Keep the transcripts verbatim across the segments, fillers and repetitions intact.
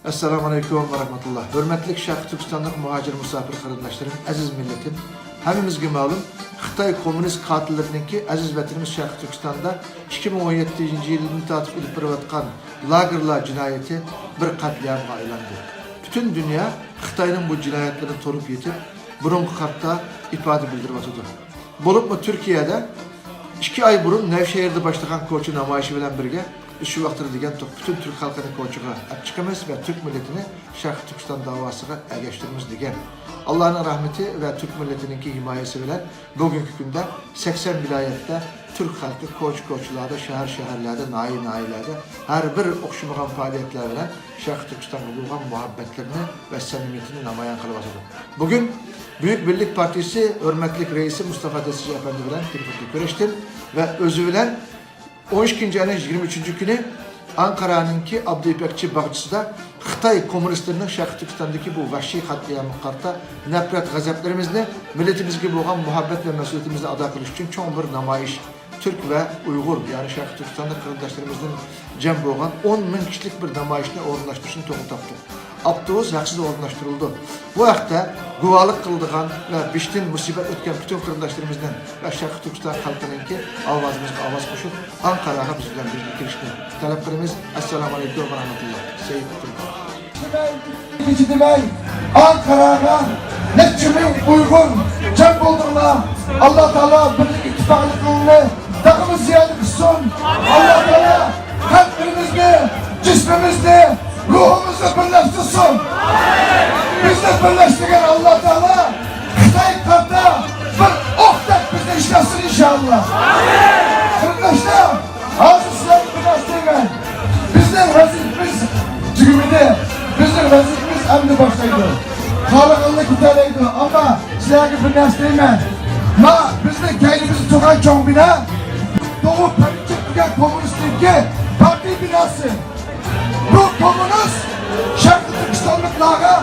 ئەسسالامۇ ئەلەيكۇم ۋە رەھمەتۇللا. ھۆرمەتلىك شەرقىي تۈركىستانلىق مۇھاجىر مۇساپىر قېرىنداشلىرىم، ئەزىز مىللىتىم! ھەممىمىزگە مەلۇم، خىتاي كوممۇنىست قاتىللىرىنىڭكى ئەزىز ۋەتىنىمىز شەرقىي تۈركىستاندا ئىككى مىڭ ئون يەتتىنچى يىلدىن تارتىپ ئېلىپ بېرىۋاتقان لاگېرلار جىنايىتى بىر قەتلىئامغا ئايلاندى. پۈتۈن دۇنيا خىتاينىڭ بۇ جىنايەتلىرىنى تونۇپ يېتىپ، بۇنىڭغا قارىتا ئىپادە بىلدۈرۈۋاتىدۇ. بولۇپمۇ تۈركىيەدە ئىككى ئاي بۇرۇن نەۋشەھىردە باشلىغان كوچا نامايىشى بىلەن بىرگە، بىز شۇ ۋاقىتتا دېگەنتۇق، پۈتۈن تۈرك خەلقىنى كوچىغا ئەپ چىقىمىز ۋە تۈرك مىللىتىنى شەرقىي تۈركىستان داۋاسىغا ئەگەشتۈرىمىز دېگەن. ئاللانىڭ رەھمىتى ۋە تۈرك مىللىتىنىڭكى ھىمايىسى بىلەن بۈگۈنكى كۈندە سەكسەن ۋىلايەتتە تۈرك خەلقى كوچا-كوچىلاردا، شەھەر-شەھەرلەردە، ناھىيە-ناھىيەلەردە ھەر بىر ئوخشىمىغان پائالىيەتلەر بىلەن شەرقىي تۈركىستانغا بولغان مۇھەببەتلىرىنى ۋە سەمىمىيىتىنى نامايان قىلىۋاتىدۇ. بۈگۈن بۈيۈك بىرلىك پارتىيىسى ھۆرمەتلىك رەئىسى مۇستافا دەستىچى ئەپەندى بىلەن تېلېفوندا كۆرۈشتۈم ۋە ئۆزى بىلەن ئون ئىككىنچى ئاينىڭ يىگىرمە ئۈچىنچى كۈنى ئانقارانىڭكى ئابدۇ يىپەكچى باغچىسىدا خىتاي كوممۇنىستلىرىنىڭ شەرقىي تۈركىستاندىكى بۇ ۋەھشىي قەتلىئامىغا قارىتا نەپرەت-غەزەپلىرىمىزنى، مىللىتىمىزگە بولغان مۇھەببەت ۋە مەسئۇلىيىتىمىزنى ئادا قىلىش ئۈچۈن چوڭ بىر نامايىش، تۈرك ۋە ئۇيغۇر، يەنى شەرقىي تۈركىستاندا قېرىنداشلىرىمىزدىن جەم بولغان ئون مىڭ كىشىلىك بىر نامايىشنى ئورۇنلاشتۇرۇشنى توغرا تاپتۇق. ئاپتوبۇس ھەقسىز ئورۇنلاشتۇرۇلىدۇ. بۇ ھەقتە گۇۋاھلىق قىلىدىغان ۋە بېشىدىن مۇسىبەت ئۆتكەن پۈتۈن قېرىنداشلىرىمىزنىڭ ۋە شەرقىي تۈركىستان خەلقىنىڭكى ئاۋازىمىزغا ئاۋاز قوشۇپ، ئانقاراغا بىز بىلەن بىرگە كېلىشنى تەلەپ قىلىمىز. ئەسسالامۇ ئەلەيكۇم ۋە رەھمەتۇللا. سېيىت ئابدۇللا. كېچە دېمەي، ئانقاراغا نەچچە مىڭ ئۇيغۇر جەم بولدۇڭلار. ئاللا تائالا بىرلىك ئىتتىپاقلىقىڭلارنى تېخىمۇ زىيادە قىلسۇن. ئاللا تائالا قەلبىمىزنى، جىسمىمىزنى، روھىمىزنى بىرلەشتۈرسۇن. بىزنى بىرلەشتۈرگەن ئاللا تائالا خىتايغا قارىتا بىر ئوقتەك بىزنى ئىشلەتسۇن ئىنشائاللا. قېرىنداشلار، ھازىر سىلەرگە بىر نەرسە دەيمەن. بىزنىڭ ۋەزىپىمىز تۈگىمىدى. بىزنىڭ ۋەزىپىمىز ئەمدى باشلايدۇ. خالىغانلا كېتەلەيدۇ. ئەمما سىلەرگە بىر نەرسە دەيمەن. ما بىزنىڭ كەينىمىزدە تۇرغان چوڭ بىنا، دوغۇپ پەرىشان قىلغان كوممۇنىستنىڭكى پارتىيە بىناسى. بۇ كوممۇنىست شەرقىي تۈركىستانلىقلارغا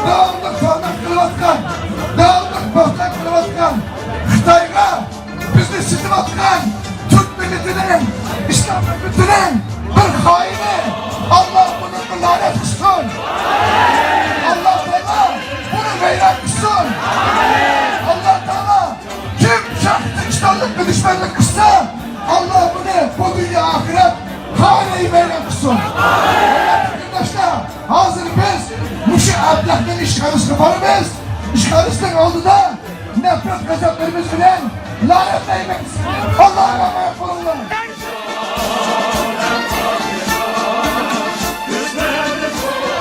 داۋاملىق تۆھمەت قىلىۋاتقان، داۋاملىق بۆھتان قىلىۋاتقان، خىتايغا بىزنى سېتىۋاتقان تۈرك مىللىتىنىڭ، ئىسلام ئۈممىتىنىڭ بىر خائىنى. ئاللا بۇنى لەنەت قىلسۇن. ئاللا تائالا بۇنى ۋەيران قىلسۇن. ئاللا تائالا كىم شەرقىي تۈركىستانلىققا دۈشمەنلىك قىلسا، ئاللا بۇنى بۇ دۇنيا ئاخىرەت خائىنى ۋەيران قىلسۇن. ھۆرمەتلىك قېرىنداشلار، ھازىر بىز مۇشۇ ئەبلەخنىڭ ئىشخانىسىغا بارىمىز. ئىشخانىسىنىڭ ئالدىدا نەپرەت غەزەپلىرىمىز بىلەن لەنەتلەيمىز. ئاللاغا ئامانەت بولۇڭلار.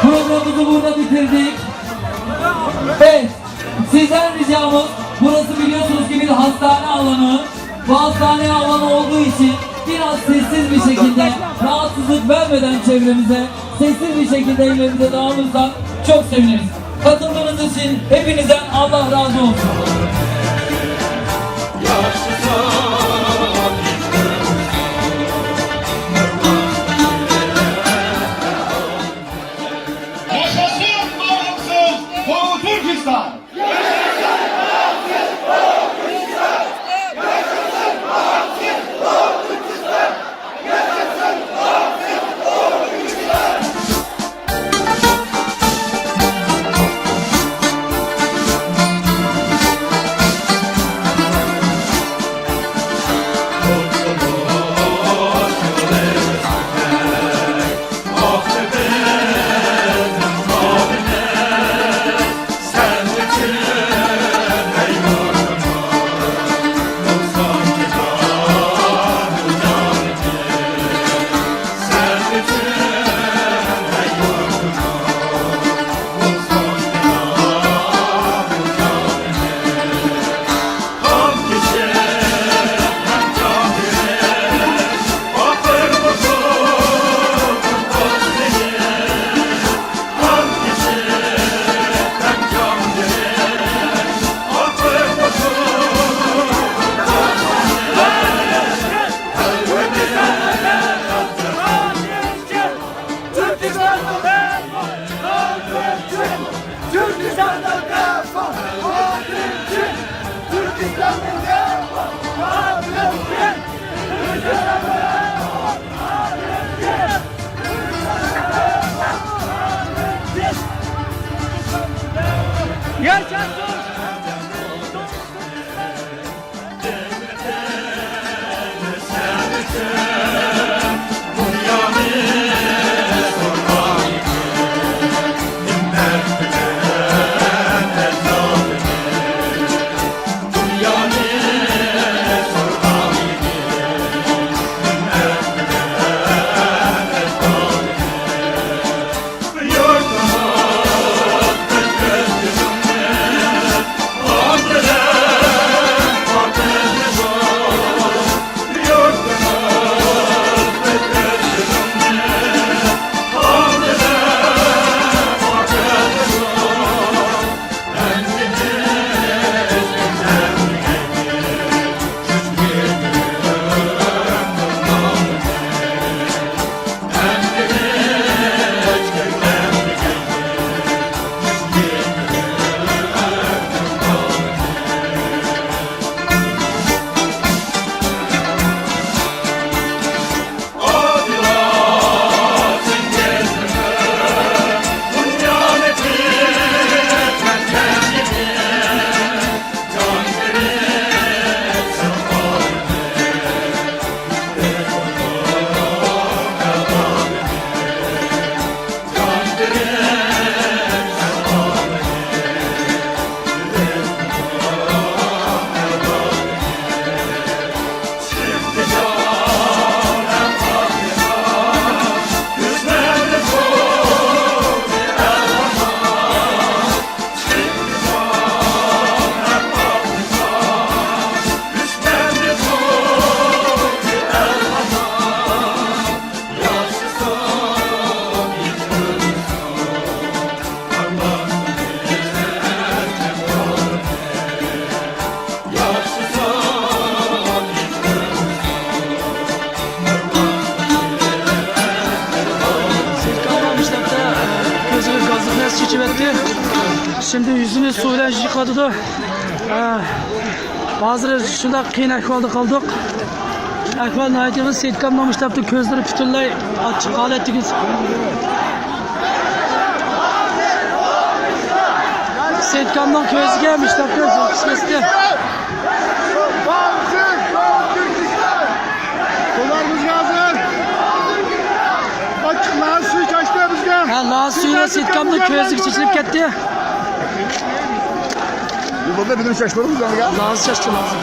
Programımızı burada bitirdik. Evet, sizden ricamız, burası biliyorsunuz ki bir hastane alanı. Bu hastane alanı olduğu için biraz sessiz bir şekilde, rahatsızlık vermeden çevremize, sessiz bir şekilde evlerimize dağılırsak çok seviniriz. Katıldığınız için hepinizden Allah razı olsun. Yaşasın bağımsız Doğu Türkistan! چېچىۋەتتى. شىمدى يۈزىنى سۇ بىلەن يۇيۇۋاتىدۇ. ھە، ھازىر شۇنداق قىيىن ئەھۋالدا قالدۇق. ئەھۋال ناھايىتى ئېغىر. سېيىتكامنىڭ مۇشتاپتا كۆزلىرى پۈتۈنلەي ئاچچىق ھالەتتىكى. سېيىتكامنىڭ كۆزىگە مۇشتاپتا كۆز كەستى. قوللىرىمىزغا ھازىر. ئاچچىق لازا سۈيى چاچتى بىزگە. ھە، لازا سۈيى سېيىتكامنىڭ كۆزىگە چېچىلىپ كەتتى. بۇندا بىزنىڭ چاچلىرىمىز يەنە. لازا چاچتى، لازا.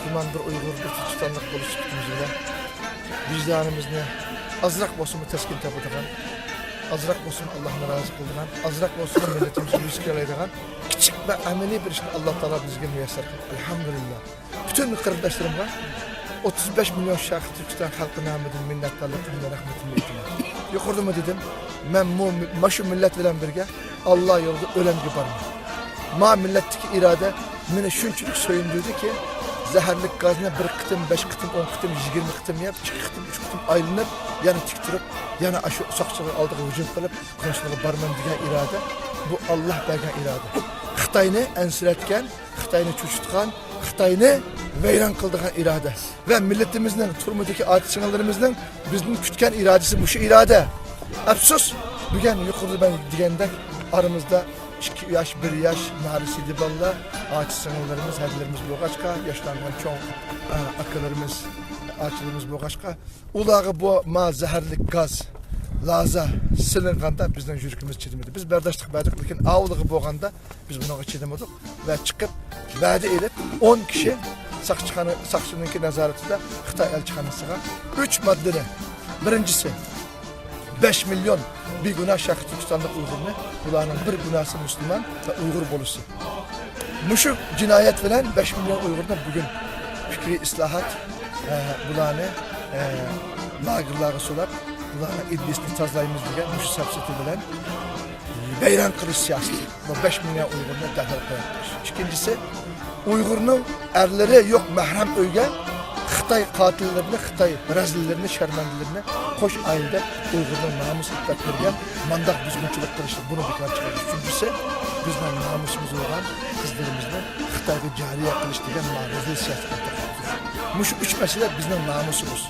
مۇسۇلمان بىر ئۇيغۇر، بىر تۈركىستانلىق بولۇش سۈپىتىمىز بىلەن ۋىجدانىمىزنى ئازراق بولسىمۇ تەسكىن تاپىدىغان، ئازراق بولسىمۇ ئاللاھنى رازى قىلىدىغان، ئازراق بولسىمۇ مىللىتىمىزگە يۈز كېرەلەيدىغان كىچىك ۋە ئەمەلىي بىر ئىشنى ئاللا تائالا بىزگە مۇيەسسەر قىلدى. ئەلھەمدۇلىللا. پۈتۈن قېرىنداشلىرىمغا ئوتتۇز بەش مىليون شەرقىي تۈركىستان خەلقى نامىدىن مىننەتدارلىقىمنى، رەھمىتىمنى ئېيتىمەن. يۇقىرىدىمۇ دېدىم، مەن مۇ-، ماشۇ مىللەت بىلەن بىرگە ئاللا يولىدا ئۆلەمگە بارىمەن. ما مىللەتتىكى ئىرادە مېنى شۇنچىلىك سۆيۈندۈردىكى، زەھەرلىك گازنى بىر قېتىم، بەش قېتىم، ئون قېتىم، يىگىرمە قېتىم يەپ، ئىككى قېتىم، ئۈچ قېتىم ئايلىنىپ، يەنە تىك تۇرۇپ، يەنە ئاشۇ ساقچىلار ئالدىغا ھۇجۇم قىلىپ، قونسۇلغا بارىمەن دېگەن ئىرادە، بۇ ئاللا بەرگەن ئىرادە. خىتاينى ئەنسىرەتكەن، خىتاينى چۆچۈتكەن، خىتاينى ۋەيران قىلىدىغان ئىرادە ۋە مىللىتىمىزنىڭ، تۈرمىدىكى ئاچا-سىڭىللىرىمىزنىڭ بىزدىن كۈتكەن ئىرادىسى مۇشۇ ئىرادە. ئەپسۇس، بۈگۈن يۇقىرىدا مەن دېگەندەك، ئارىمىزدا ئىككى ياش، بىر ياش نارەسىدە بالىلار، ئاچا-سىڭىللىرىمىز، ھەدىلىرىمىز بولغاچقا، ياشلانغان چوڭ، ئە، ئاكىلىرىمىز، ئاچىلىرىمىز بولغاچقا، ئۇلارغا بۇ ما زەھەرلىك گاز، لازا سېلىنغاندا بىزنىڭ يۈرىكىمىز چىدىمىدى. بىز بەرداشلىق بەردۇق، لېكىن ئاۋۇلىغا بولغاندا بىز بۇنىڭغا چىدىمىدۇق ۋە چىقىپ، ۋەدە ئېلىپ، ئون كىشى ساقچىخانا، ساقچىنىڭكى نازارىتىدە خىتاي ئەلچىخانىسىغا ئۈچ ماددىنى، بىرىنچىسى، بەش مىليون بىگۇناھ شەرقىي تۈركىستانلىق ئۇيغۇرنى، بۇلارنىڭ بىر گۇناھسى مۇسۇلمان ۋە ئۇيغۇر بولۇشى. مۇشۇ جىنايەت بىلەن بەش مىليون ئۇيغۇرنى بۈگۈن پىكرىي ئىسلاھات، ئە، بۇلارنى، ئە، لاگېرلارغا سولاپ، بۇلارنىڭ ئىبلىسىنى تازىلايمىز دېگەن مۇشۇ سەپسەتە بىلەن ۋەيران قىلىش سىياسىتى. بۇ بەش مىليون ئۇيغۇرنى دەفن قىلىۋاتىمىز. ئىككىنچىسى، ئۇيغۇرنىڭ ئەرلىرى يوق مەھرەم ئۆيگە خىتاي قاتىللىرىنى، خىتاي رەزىللىرىنى، شەرمەندىلىرىنى قوش ئائىلىدە ئۇيغۇرنىڭ نامۇس ئىپپەت بەرگەن مانداق بۇزغۇنچىلىق قىلىشنى، بۇنى بىكار چىقىرىش. ئۈچىنچىسى، بىزنىڭ نامۇسىمىز بولغان قىزلىرىمىزنى خىتايغا جارىيە قىلىش دېگەن ما رەزىل سىياسەتنى توختىتىش. مۇشۇ ئۈچ مەسىلە بىزنىڭ نامۇسىمىز.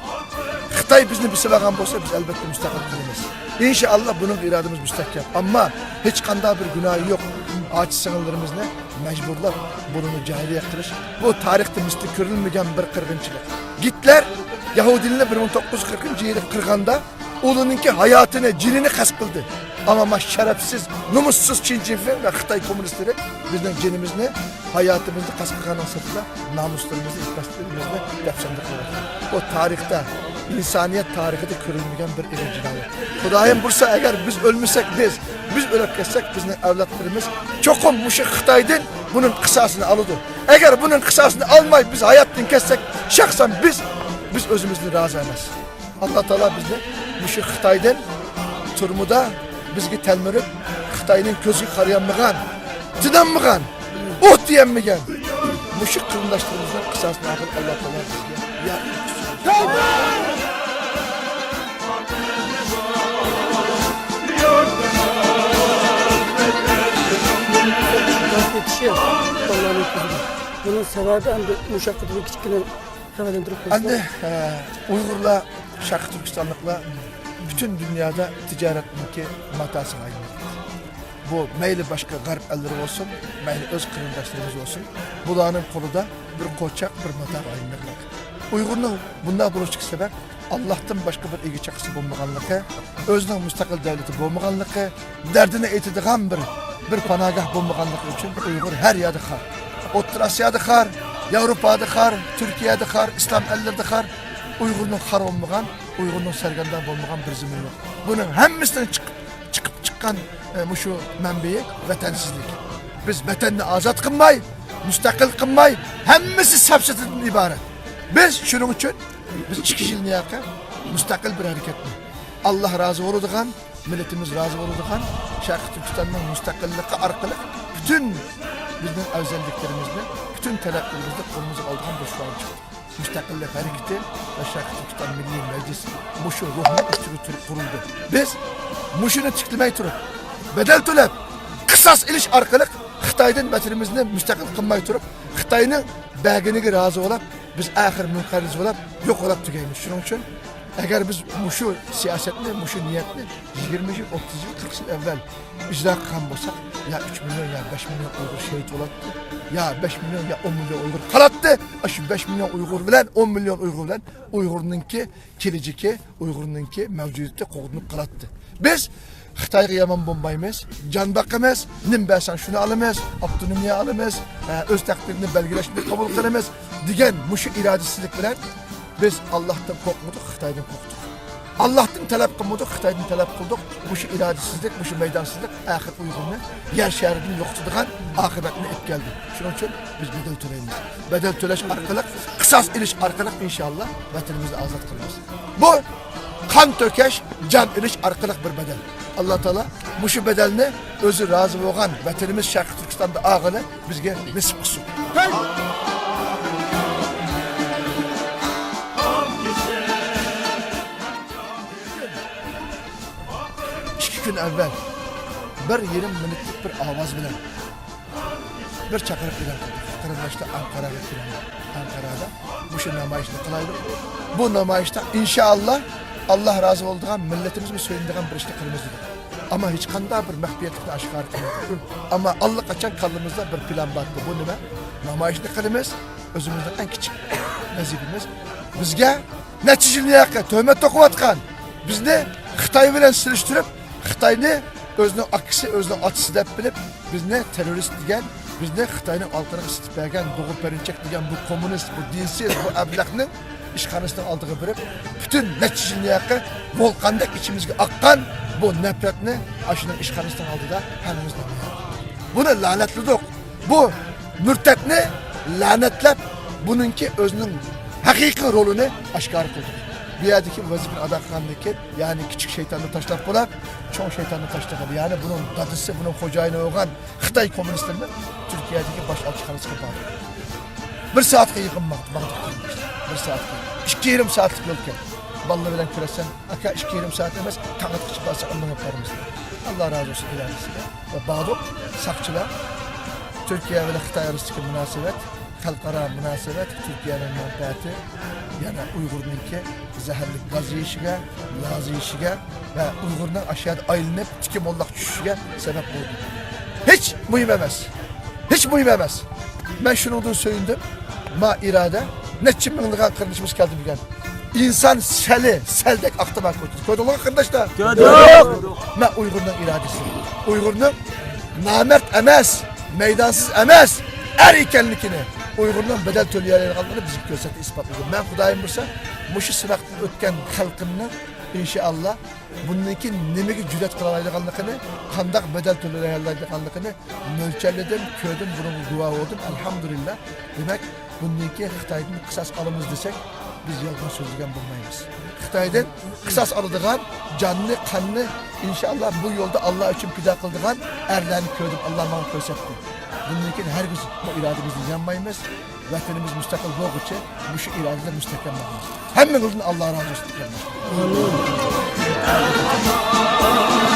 خىتاي بىزنى بېسىۋالغان بولسا، بىز ئەلۋەتتە مۇستەقىل قىلىمىز. ئىنشائاللا، بۇنىڭغا ئىرادىمىز مۇستەھكەم. ئەمما ھېچقانداق بىر گۇناھى يوق ئاچا-سىڭىللىرىمىزنى مەجبۇرلاپ بۇنىڭنى جارىيە قىلىش، بۇ تارىختا مىسلى كۆرۈلمىگەن بىر قىرغىنچىلىق. گىتلېر يەھۇدىيلارنى بىر مىڭ توققۇز يۈز قىرىقىنچى يىلى قىرغاندا، ئۇلىنىڭكى ھاياتىنى، جېنىنى قەست قىلدى. ئەمما ما شەرەپسىز، نومۇسسىز شى جىنپىڭ ۋە خىتاي كوممۇنىستلىرى بىزنىڭ جېنىمىزنى، ھاياتىمىزنى قەست قىلغاننىڭ سىرتىدا، نامۇسلىرىمىزنى، ئىپپەتلىرىمىزنى دەپسەندە قىلىۋاتىدۇ. بۇ تارىختا، ئىنسانىيەت تارىخىدا كۆرۈلمىگەن بىر ئېغىر جىنايەت. خۇدايىم بۇيرۇسا، ئەگەر بىز ئۆلمىسەك، بىز، بىز ئۆلۈپ كەتسەك، بىزنىڭ ئەۋلادلىرىمىز چوقۇم مۇشۇ خىتايدىن بۇنىڭ قىساسىنى ئالىدۇ. ئەگەر بۇنىڭ قىساسىنى ئالماي بىز ھاياتتىن كەتسەك، شەخسەن بىز، بىز ئۆزىمىزدىن رازى ئەمەس. ئاللا تائالا بىزنى مۇشۇ خىتايدىن تۈرمىدە بىزگە تەلمۈرۈپ، خىتاينىڭ كۆزىگە قارىيالمىغان، تىنالمىغان، ئۇھ دېيەلمىگەن مۇشۇ قېرىنداشلىرىمىزنىڭ قىساسىنى ئالغىلى ئاللا تائالا بىزگە يار. بۇنىڭ سەۋەبى ئەمدى مۇشەققەت بىلەن كىچىككىنە خەۋەرلەندۈرۈپ قويسىڭىز. ئەمدى، ئە، ئۇيغۇرلار، شەرقىي تۈركىستانلىقلار پۈتۈن دۇنيادا تىجارەتنىڭكى ماتاسىغا ئايلىنىۋاتىدۇ. بۇ مەيلى باشقا غەرب ئەللىرى بولسۇن، مەيلى ئۆز قېرىنداشلىرىمىز بولسۇن، بۇلارنىڭ قولىدا بىر قوچاق، بىر ماتاغا ئايلىنىۋاتىدۇ. ئۇيغۇرنىڭ بۇنداق بولۇشىدىكى سەۋەب، ئاللاھتىن باشقا بىر ئىگە چاقىسى بولمىغانلىقى، ئۆزىنىڭ مۇستەقىل دەۋلىتى بولمىغانلىقى، دەردىنى ئېيتىدىغان بىر، بىر پاناھگاھ بولمىغانلىقى ئۈچۈن ئۇيغۇر ھەر يەردە خار. ئوتتۇرا ئاسىيادا خار، ياۋروپادا خار، تۈركىيەدە خار، ئىسلام ئەللىرىدە خار. ئۇيغۇرنىڭ خار بولمىغان، ئۇيغۇرنىڭ سەرگەردان بولمىغان بىر زېمىن يوق. بۇنىڭ ھەممىسىنىڭ چىق-، چىقىپ چىققان، ئە، مۇشۇ مەنبىيى ۋەتەنسىزلىك. بىز ۋەتەننى ئازاد قىلماي، مۇستەقىل قىلماي، ھەممىسى سەپسەتىدىن ئىبارەت. بىز شۇنىڭ ئۈچۈن بىز ئىككى يىلنى ياقى مۇستەقىل بىر ھەرىكەتنى، ئاللا رازى بولىدىغان، مىللىتىمىز رازى بولىدىغان، شەرقىي تۈركىستاننىڭ مۇستەقىللىقى ئارقىلىق پۈتۈن بىزنىڭ ئەۋزەللىكلىرىمىزنى، پۈتۈن تەلەپلىرىمىزنى قولىمىزغا ئالىدىغان بىر شوئار چىقتى. مۇستەقىللىق ھەرىكىتى ۋە شەرقىي تۈركىستان مىللىي مەجلىسى مۇشۇ روھنىڭ ئۈستىگە تۇرۇپ قۇرۇلدى. بىز مۇشۇنى تىكلىمەي تۇرۇپ، بەدەل تۆلەپ، قىساس ئېلىش ئارقىلىق خىتايدىن ۋەتىنىمىزنى مۇستەقىل قىلماي تۇرۇپ، خىتاينىڭ بەرگىنىگە رازى بولاپ، بىز ئاخىر مۇنقەرز بولاپ، يوقالاپ تۈگەيمىز. شۇنىڭ ئۈچۈن ئەگەر بىز مۇشۇ سىياسەتنى، مۇشۇ نىيەتنى يىگىرمە يىل، ئوتتۇز يىل، قىرىق يىل ئەۋۋەل ئىجرا قىلغان بولساق، يا ئۈچ مىليون، يا بەش مىليون ئۇيغۇر شېھىت بولاتتى، يا بەش مىليون، يا ئون مىليون ئۇيغۇر قالاتتى. ئاشۇ بەش مىليون ئۇيغۇر بىلەن ئون مىليون ئۇيغۇر بىلەن ئۇيغۇرنىڭكى كېلىچىكى، ئۇيغۇرنىڭكى مەۋجۇدىيىتى قوغدىنىپ قالاتتى. بىز خىتايغا يامان بولمايمىز، جان باقىمىز، نېمە بەرسەڭ شۇنى ئالىمىز، ئاپتونومىيە ئالىمىز، ئە، ئۆز تەقدىرىنى بەلگىلەشنى قوبۇل قىلىمىز. دېگەن مۇشۇ ئىرادىسىزلىك بىلەن بىز ئاللاھتىن قورقمىدۇق، خىتايدىن قورقتۇق. ئاللاھتىن تەلەپ قىلمىدۇق، خىتايدىن تەلەپ قىلدۇق. مۇشۇ ئىرادىسىزلىك، مۇشۇ مەيدانسىزلىق ئاخىر ئۇيغۇرنى يەر شارىدىن يوقىتىدىغان ئاقىۋەتنى ئېلىپ كەلدى. شۇنىڭ ئۈچۈن بىز بەدەل تۆلەيمىز. بەدەل تۆلەش ئارقىلىق، قىساس ئېلىش ئارقىلىق ئىنشاللا ۋەتىنىمىزنى ئازاد قىلىمىز. بۇ قان تۆكۈش، جان ئېلىش ئارقىلىق بىر بەدەل. ئاللا تائالا مۇشۇ بەدەلنى ئۆزى رازى بولغان ۋەتىنىمىز شەرقىي تۈركىستاندا ئالغىلى بىزگە نېسىپ قىلسۇن. ئىككى كۈن ئەۋۋەل بىر يېرىم مىنۇتلۇق بىر ئاۋاز بىلەن بىر چاقىرىق ئېلان قىلدۇق. قېرىنداشلار، ئەنقەرەگە كېلىڭلار. ئەنقەرەدە مۇشۇ نامايىشنى قىلايلى. بۇ نامايىشتا ئىنشائاللا، ئاللا رازى بولىدىغان، مىللىتىمىزمۇ سۆيۈنىدىغان بىر ئىشنى قىلىمىز دېدۇق. ئەمما ھېچقانداق بىر مەخپىيەتلىكنى ئاشكارا قىلمىدۇق. ئەمما ئاللىقاچان كاللىمىزدا بىر پىلان بار ئىدى. بۇ نېمە؟ نامايىشنى قىلىمىز، ئۆزىمىزنىڭ ئەڭ كىچىك ۋەزىپىمىز. بىزگە نەچچە يىلدىن ياقى تۆھمەت توقۇۋاتقان، بىزنى خىتاي بىلەن سېلىشتۇرۇپ، خىتاينى ئۆزىنىڭ ئاكىسى، ئۆزىنىڭ ئاتىسى دەپ بىلىپ، بىزنى تېررورىست دېگەن، بىزنى خىتاينىڭ ئالقىنىغا سېتىپ بەرگەن دوغۇ پەرىنچەك دېگەن بۇ كوممۇنىست، بۇ دىنسىز، بۇ ئەبلەخنىڭ ئىشخانىسىنىڭ ئالدىغا بېرىپ، پۈتۈن نەچچە يىلدىن ياقى ۋولقاندەك ئىچىمىزگە ئاققان بۇ نەپرەتنى ئاشۇنىڭ ئىشخانىسىنىڭ ئالدىدا ھەممىمىز نامايان قىلدۇق. بۇنى لەنەتلىدۇق. بۇ مۇرتەتنى لەنەتلەپ، بۇنىڭكى ئۆزىنىڭ ھەقىقىي رولىنى ئاشكارا قىلدۇق. بۇ يەردىكى ۋەزىپىنى ئادا قىلغاندىن كېيىن، يەنى كىچىك شەيتاننى تاشلاپ بولۇپ، چوڭ شەيتاننى تاشلىغىلى، يەنى بۇنىڭ دادىسى، بۇنىڭ خوجايىنى بولغان خىتاي كوممۇنىستلىرىنى تۈركىيەدىكى باش ئەلچىخانىسىغا باردۇق. بىر سائەتكە يىغىن باقتۇق، باقتۇق. بىر سائەتكە. ئىككى يېرىم سائەتلىك يولكەن. بالىلار بىلەن كۆرۈشسەم، ئاكا، ئىككى يېرىم سائەت ئەمەس، تاڭ ئاتقۇچە بارسا، ئاندىن ئاپىرىمىز. ئاللا رازى بولسۇن، ئىلاھىسىگە. ۋە باردۇق، ساقچىلار، تۈركىيە بىلەن خىتاي ئارىسىدىكى مۇناسىۋەت، خەلقئارا مۇناسىۋەت، تۈركىيەنىڭ مەنپەئەتى، يەنە ئۇيغۇرنىڭكى زەھەرلىك گاز يېيىشىگە، لاز يېيىشىگە ۋە ئۇيغۇرنىڭ ئاشۇ يەردە ئايلىنىپ تىكە موللاق چۈشۈشىگە سەۋەب بولدى. ھېچ مۇھىم ئەمەس. ھېچ مۇھىم ئەمەس. مەن شۇنىڭدىن سۆيۈندۈم. ما ئىرادە، نەچچە مىڭلىغان قېرىندىشىمىز كەلدى بۈگۈن. ئىنسان سەلى، سەلدەك ئاقتى ما كۆردى. كۆردۈڭلارمۇ قېرىنداشلار؟ كۆردۇق. مەن ئۇيغۇرنىڭ ئىرادىسى، ئۇيغۇرنىڭ نامەرد ئەمەس، مەيدانسىز ئەمەس، ئەر ئىكەنلىكىنى، ئۇيغۇرنىڭ بەدەل تۆلىيەلەيدىغانلىقىنى بىزگە كۆرسەتتى، ئىسپاتلىدى. مەن خۇدايىم بۇيرۇسا، مۇشۇ سىناقتىن ئۆتكەن خەلقىمنىڭ، ئىنشائاللا، بۇندىن كېيىن نېمىگە جۈرئەت قىلالايدىغانلىقىنى، قانداق بەدەل تۆلەيدىغانلىقىنى مۆلچەرلىدىم، كۆردۈم، بۇنىڭغا گۇۋاھ بولدۇم. ئەلھەمدۇلىللا. دېمەك، بۇندىن كېيىن خىتايدىن قىساس ئالىمىز دېسەك، بىز يالغان سۆزلىگەن بولمايمىز. خىتايدىن قىساس ئالىدىغان، جاننى، قاننى، ئىنشائاللا، بۇ يولدا ئاللا ئۈچۈن پىدا قىلىدىغان ئەرلەرنى كۆردۈم، ئاللا ماڭا كۆرسەتتى. بۇندىن كېيىن ھەرگىز بۇ ئىرادىمىزنى يانمايمىز. ۋەتىنىمىز مۇستەقىل بولغۇچە مۇشۇ ئىرادىدە مۇستەھكەم بولىمىز. ھەممىڭىزدىن ئاللا رازى بولسۇن.